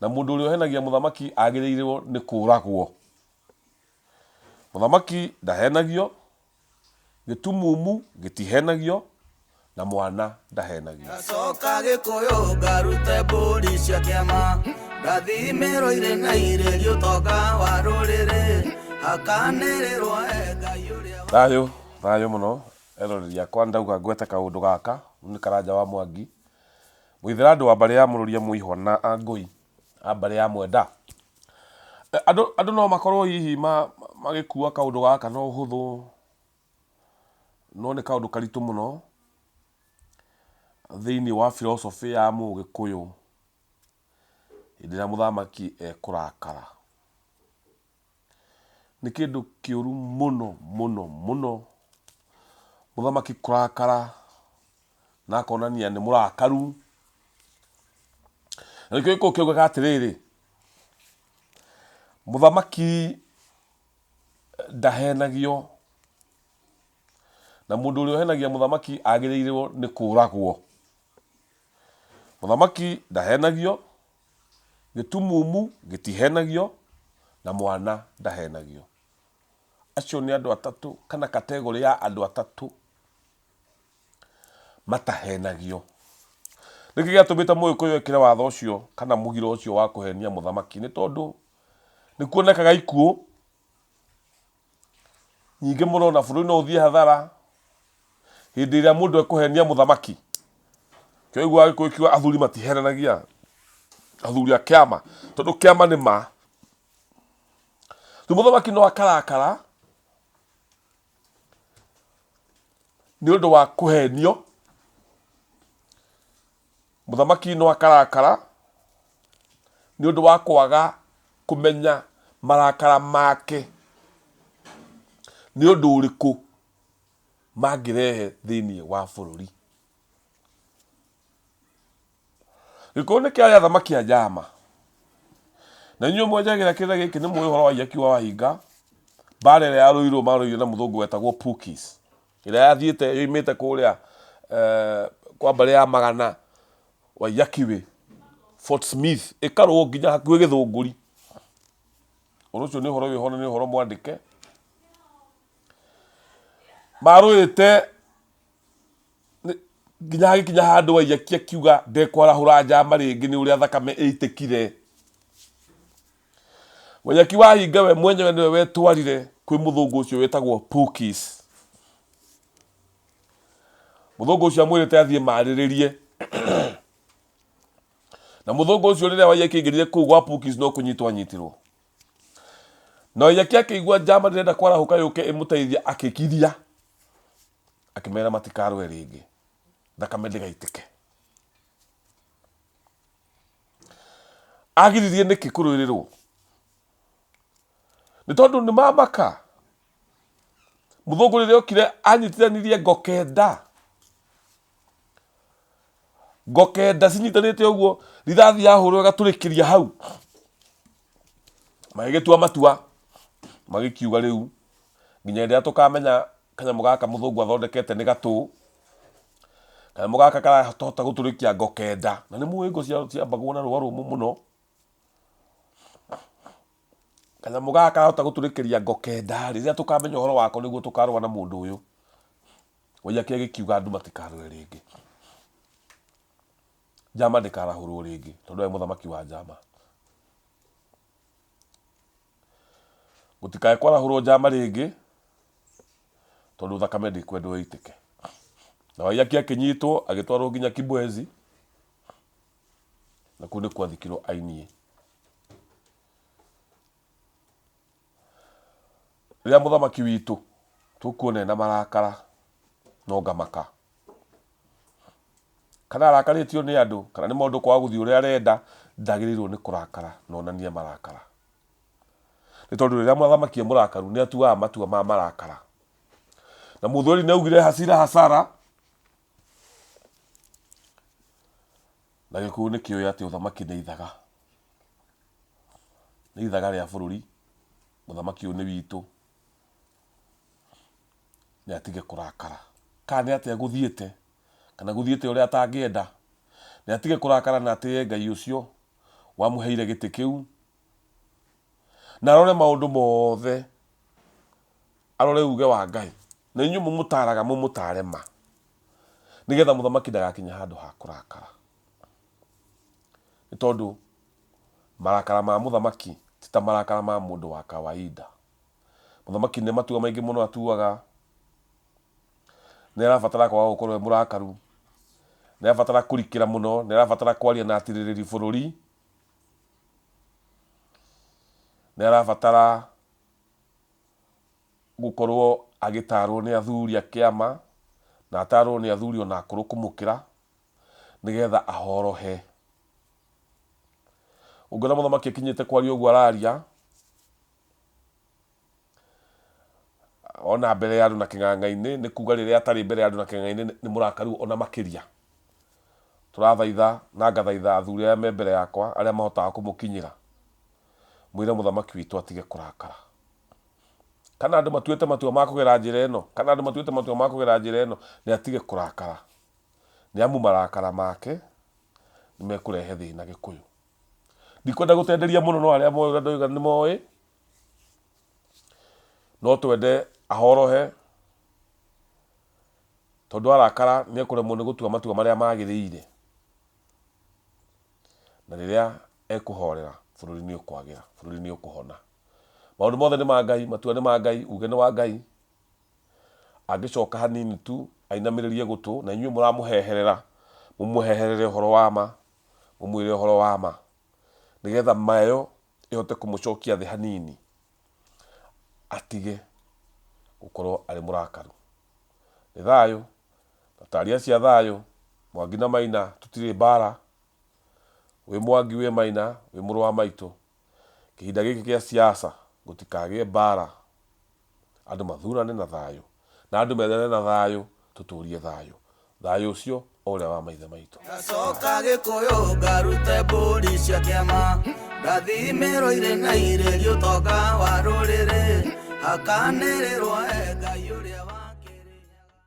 Na mũndũ ũrĩa ũhenagia mũthamaki agĩrĩirwo nĩ kũũragwo. Mũthamaki ndahenagio, gĩtumumu gĩtihenagio, na mwana ndahenagio. Ngacoka Gĩkũyũ ngarute mbũri cia kĩama ngathimĩrwo irĩ na irĩri ũtonga wa rũrĩrĩ hakanĩrĩrwo e Ngai ũrĩa Thayũ, thayũ mũno eroreri akwa ndauga ngwete kaũndũ gaka nĩ Karanja wa Mwangi Mũithĩrandũ wa mbarĩ ya Mũrũria Mũihwa na Angũi a mbarĩ ya Mwenda. Andũ, andũ no makorwo hihi magĩkua kaũndũ gaka na ũhũthũ, no nĩ kaũndũ karitũ mũno thĩinĩ wa philosophy ya Mũgĩkũyũ hĩndĩ ĩrĩa mũthamaki ekũrakara. Nĩ kĩndũ kĩũru mũno mũno mũno mũthamaki kũrakara na akonania nĩ mũrakaru. Na nĩkĩo gĩkũyũ kĩaugaga atĩrĩrĩ, mũthamaki ndahenagio, na mũndũ ũrĩa ũhenagia mũthamaki agĩrĩirwo nĩ kũragwo. Mũthamaki ndahenagio, Gĩtumumu gĩtihenagio na mwana ndahenagio. Acio nĩ andũ atatũ kana category ya andũ atatũ matahenagio. Nĩkĩ gĩatũmĩte Mũgĩkũyũ ekĩre watho ũcio kana mũgiro ũcio wa kũhenia mũthamaki? Nĩ tondũ nĩ kuonekaga ikuũ nyingĩ mũno na bũrũri no ũthiĩ hathara hĩndĩ ĩrĩa mũndũ ekũhenia mũthamaki. Kĩo ũiguaga Gĩkũyũ kiuga athuri matihenanagia, athuri a kĩama, tondũ kĩama nĩ ma. Rĩu mũthamaki no akarakara nĩ ũndũ wa kũhenio, Mũthamaki no akarakara nĩ ũndũ wa kwaga kũmenya marakara make nĩ ũndũ ũrĩkũ mangĩrehe thĩinĩ wa bũrũri. Gĩkũyũ nĩ kĩarĩ athamaki a njama. Na inyuĩ mwenjagĩra kĩrĩra gĩkĩ nĩ mũĩ ũhoro wa Waiyaki wa Wahinga, mbara ĩrĩa yarũirwo marũire na mũthũngũ wetagwo Pukis. Ĩrĩa yathiĩte yoimĩte kũrĩa kwa mbarĩ ya Magana Waiyaki-Way, Fort Smith, ĩkarũo nginya hakuhĩ Gĩthũngũri. Ũndũ ũcio nĩ ũhoro wĩho na nĩ ũhoro mwandĩke. Marũĩte nginya hagĩkinya handũ Waiyaki akiuga ndekwarahũra njama rĩngĩ nĩ ũrĩa thakame ĩitĩkire. Waiyaki Wahinga we mwenyewe nĩwe wetwarire kwĩ mũthũngũ ũcio wetagwo Pukis. Mũthũngũ ũcio amwĩrĩte athiĩ marĩrĩrie na mũthũngũ ũcio rĩrĩa Waiyaki aingĩrire kũu gwa Pukis no kũnyitwo anyitirwo. Na Waiyaki akĩigua njama ndĩrenda kwarahũka yũke ĩmũteithie akĩkiria akĩmera matikarũe rĩngĩ thakame ndĩgaitĩke. Agiririe nĩkĩ kũrũĩrĩrwo? Nĩ tondũ nĩ mamaka. Mũthũngũ rĩrĩa okire anyitithanirie ngo kenda. Ngo kenda cinyitanĩte ũguo, rithathi yahũrwo ĩgatũrĩkĩria hau. Magĩgĩtua matua, magĩkiuga rĩu nginya hĩndĩ ĩrĩa tũkamenya kanyamũ gaka mũthũngũ athondekete nĩ gatũ, Kanyamũ gaka karahota gũtũrĩkia ngo kenda, na nĩ mũĩ ngo ciambagwo na rũa rũmũ mũno. Kanyamũ gaka karahota gũtũrĩkĩria ngo kenda rĩ, rĩrĩa tũkamenya ũhoro wako nĩguo tũkarũa na mũndũ ũyũ. Waiyaki agĩkiuga andũ matikarũe rĩngĩ. Njama ndĩkarahũrwo rĩngĩ tondũ arĩ mũthamaki wa njama. Gũtikae kwarahũrwo njama rĩngĩ tondũ thakame ndĩkwendwo ĩitĩke. Na Waiyaki akĩnyitwo agĩtwarwo nginya Kibwezi na kũu nĩkuo athikirwo ainie. Rĩrĩa mũthamaki witũ tũkuona ena marakara no ngamaka. Kana arakarĩtio nĩ andũ kana nĩ maũndũ kwaga gũthiĩ ũrĩa arenda, ndagĩrĩirwo nĩ kũrakara na onanie marakara. Nĩ tondũ rĩrĩa mũthamaki e mũrakaru nĩ atuaga matua ma marakara. Na Mũthweri nĩ augire hasira hasara, na Gĩkũyũ nĩ kĩũĩ atĩ ũthamaki nĩ ithaga. Nĩ ithaga rĩa bũrũri, mũthamaki ũyũ nĩ witũ, nĩ atige kũrakara. Kana nĩ atĩa gũthiĩte, kana gũthiĩte ũrĩa atangĩenda, nĩ atige kũrakara na atĩye Ngai ũcio. wamũheire gĩtĩ kĩu, na arore maũndũ mothe, arore uge wa Ngai. Na inyuĩ mũmũtaraga mũmũtare ma, nĩgetha mũthamaki ndagakinye handũ ha kũrakara. Nĩ tondũ marakara ma mũthamaki ti ta marakara ma mũndũ wa kawaida. Mũthamaki nĩ matua maingĩ mũno atuaga, nĩ arabatara kwaga gũkorwo e mũrakaru, nĩ arabatara kũrikĩra mũno, nĩ arabatara kwaria na atirĩrĩri bũrũri, nĩ arabatara gũkorwo agĩtarwo nĩ athuri a kĩama, na atarwo nĩ athuri ona akũrũ kũmũkĩra, nĩgetha ahorohe. Ũngĩona mũthamaki akinyĩte kwaria ũguo araria, ona mbere ya andũ na kĩng'ang'a-inĩ, nĩ kuga rĩrĩa atarĩ mbere ya andũ na kĩng'ang'a-inĩ nĩ mũrakaru ona makĩria. Tũrathaitha na ngathaitha athuri arĩa me mbere yakwa, arĩa mahotaga kũmũkinyĩra, mwĩre mũthamaki witũ atige kũrakara. Kana andũ matuĩte matua ma kũgera njĩra ĩno, kana andũ matuĩte matua ma kũgera njĩra ĩno, nĩ atige kũrakara. Nĩ amu marakara make nĩ mekũrehe thĩna Gĩkũyũ. Ndikwenda gũtenderia mũno no arĩa moĩ ũrĩa ndoiga nĩ moĩ. No twende ahorohe tondũ arakara nĩ ekũremwo nĩ gũtua matua marĩa magĩrĩire. Na rĩrĩa ekũhorera bũrũri nĩ ũkwagĩra, bũrũri nĩ ũkũhona. Maũndũ mothe nĩ ma Ngai, matua nĩ ma Ngai, uge nĩ wa Ngai. Angĩcoka hanini tu ainamĩrĩrie gũtũ na inyuĩ mũramũheherera, mũmũheherere ũhoro wa ma, mũmwĩre ũhoro wa ma, nĩgetha ma ĩyo ĩhote kũmũcokia thĩ hanini, atige gũkorwo arĩ mũrakaru. Nĩ thayũ, na taria cia thayũ, Mwangi na Maina tũtirĩ mbara, wĩ Mwangi wĩ Maina, wĩ mũrũ wa maitũ. Kĩhinda gĩkĩ kĩa siasa gũtikagĩe mbara, andũ mathurane na thayũ, na andũ mendane na thayũ, tũtũrie thayũ. Thayũ ũcio o ũrĩa wa maithe maitũ. Ngacoka Gĩkũyũ ngarute mbũri cia kĩama, ngathimĩrwo irĩ na irĩri ũtonga wa rũrĩrĩ, hakanĩrĩrwo e Ngai ũrĩa.